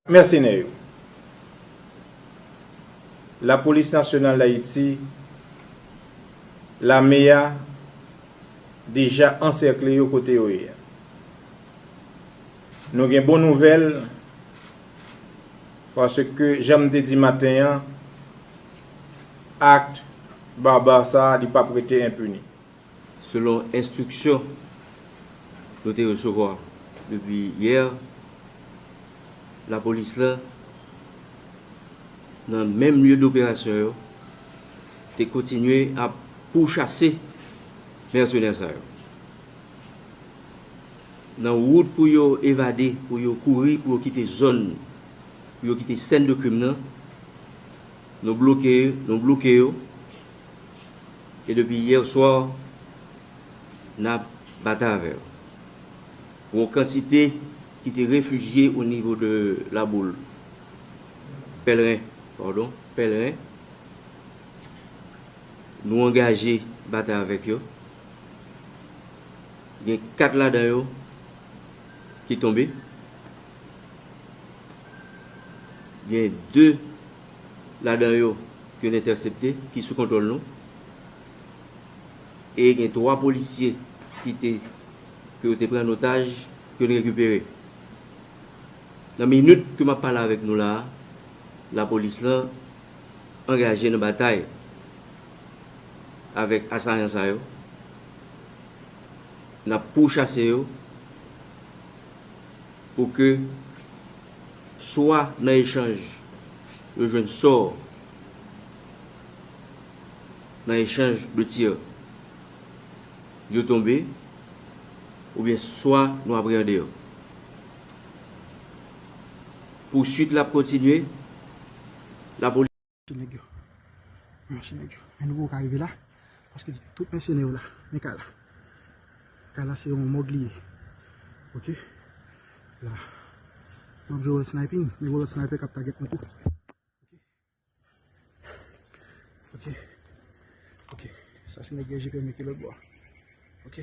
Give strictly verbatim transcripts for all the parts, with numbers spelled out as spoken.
Mèsenè yo. Lapolis Nasyonal d Ayiti, lame a, deja ansèkle yo kote yo ye a. Nou gen bon nouvèl, paske, jan m te di maten an, ak baba sa a, li p ap rete enpini. Selon enstriksyon nou te resevwa depi yè, lapolis la, nan menm lye doperasyon yo, te kontinye ap pouchase mèsenè sa yo. Nan wout pou yo evade, pou yo kouri, pou yo kite zòn, pou yo kite sèn de krim nan, nou bloke, nou bloke yo. E depi yè swa, n ap batay avè yo. Yon kantite ki te refijye o nivo de Laboul, Pèlren, padon, Pèlren, nou angaje batay avèk yo. Gen kat ladan yo ki tonbe. Gen de ladan yo ke n entèsepte, ki sou kontwòl nou. E gen twa polisye ki te, ke yo te pran an otaj, ke n rekipere. Nan minit ke m ap pale avèk nou la a, lapolis lan angaje nan batay avèk asayan sa yo. N ap pouchase yo pou ke swa nan echanj yo jwenn sò nan echanj de tir, yo tonbe, oubyen swa nou apreyande yo. Pouswit la ap kontinye. Lapolis. Mache nèg yo. Mache nèg yo. Men nou poko ka rive la. Paske tout mèsenè yo la. Men kay la. Kay la se yon mòg li ye. Ok. La. M ap jwe wòl sniping. Men wòl sniper k ap target nou tou. Ok. Ok. Sa se nèg yo G P M ki lòt bò a. Ok.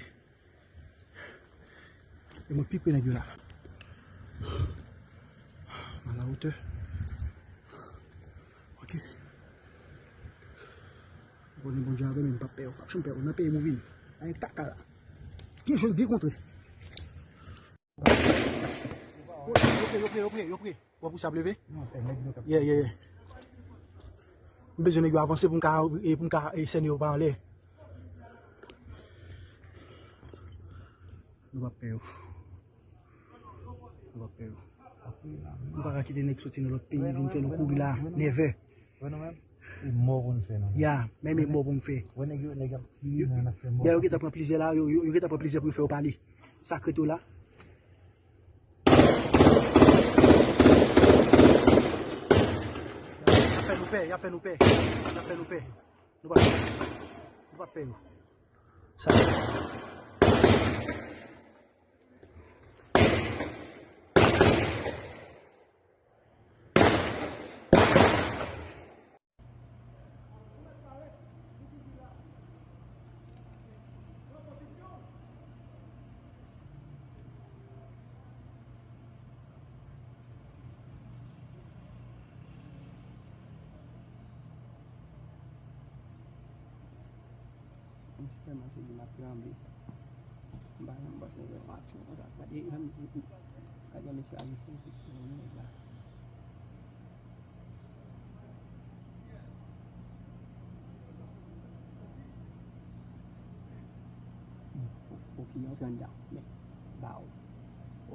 E mwen pi pre nèg yo la. M a la wotè. Ok. M konnen Bondye avè m, m p ap pè yo. M p ap janm pè yo. Nan peyi m ou vin. Anyen kaka la. Byen jwe, byen kontre. Yo pre, yo pre, yo pre, yo pre. Wè pou sa ap leve? Yeah, yeah, yeah. M bezwen nèg yo avanse pou m ka, e pou m ka, e, sène yo pa anlè. Nou p ap pè yo. Nou p ap pè yo. Nou pa ka kite nèg soti nan lòt peyi vin fè nou kouri la, nève. Wè nou menm? E mò pou n fè nou menm. Ya, menm e mò pou m fè. Wè nèg yo, nèg ap tiye, yo, men n ap fè mò. Dayè yo gentan pran plizyè la, yo, yo, yo gentan pran plizyè pou yo fè yo pale. Sa k rete yo la. Y ap fè nou pè, y ap fè nou pè, y ap fè nou pè. Nou pa, nou pa pè yo. Sa. Yon sipèmache di m ap tranble. M pa janm panse m wè yon aksyon konsa. Gade jan, gade jan mesye a rive sou nèg la. Ok, antre anndan. Men, ba w.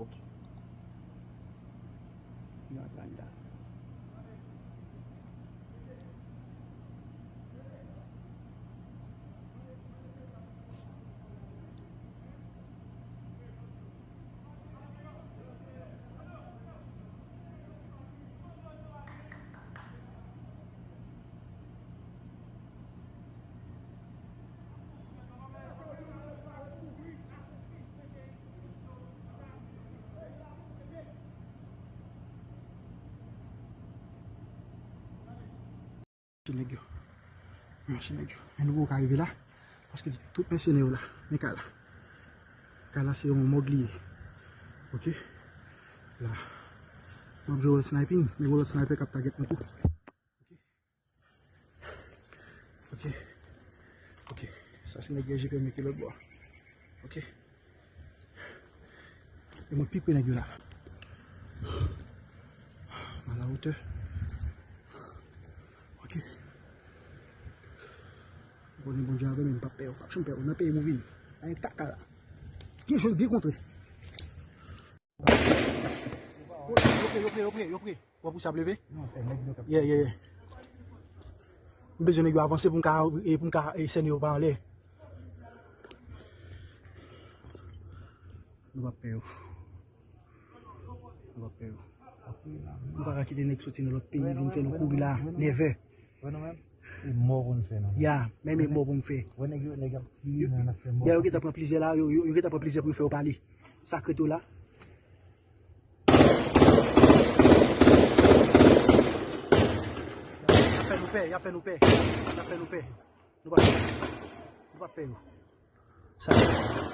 Ok. Antre anndan. Mache nèg yo. Mache nèg yo. Men nou poko ka rive la. Paske tout mèsenè yo la. Men kay la. Kay la se yon mòg li ye. Ok. La. M ap jwe wòl sniping, men gen lòt sniper k ap target mwen tou. Ok. Ok. Sa se nèg G P M ki lòt bò. Ok. E mwen pi pre nèg yo la. A la wotè. Ok. Konnen Bondye avè m, m p ap pè yo, m p ap janm pè yo. Nan peyi m ou vini. Ay kaka la. Byen jwe, byen kontre. Yo pre, yo pre, yo pre, yo pre. W ap wè sa ap leve? Yeah, yeah, yeah. M bezwen nèg yo avanse pou m ka, e pou m ka, e sène yo pa anlè. Nou p ap pè yo. Nou p ap pè yo. Nou pa ka kite nèg soti nan lòt peyi vin fè nou kouri la. Nève. Wè nou menm? E mò pou n fè non. Ya, menm e mò pou n fè. Wè nèg yo, nèg ap tire, men n ap fè mò. Dèyè yo gentan pran plizyè la, yo, yo, yo gentan pran plizyè pou yo fè yo pale. Sa k rete w la. Y ap fè nou pè, y ap fè nou pè. Y ap fè nou pè. Nou pa, nou pa pè yo. Sa.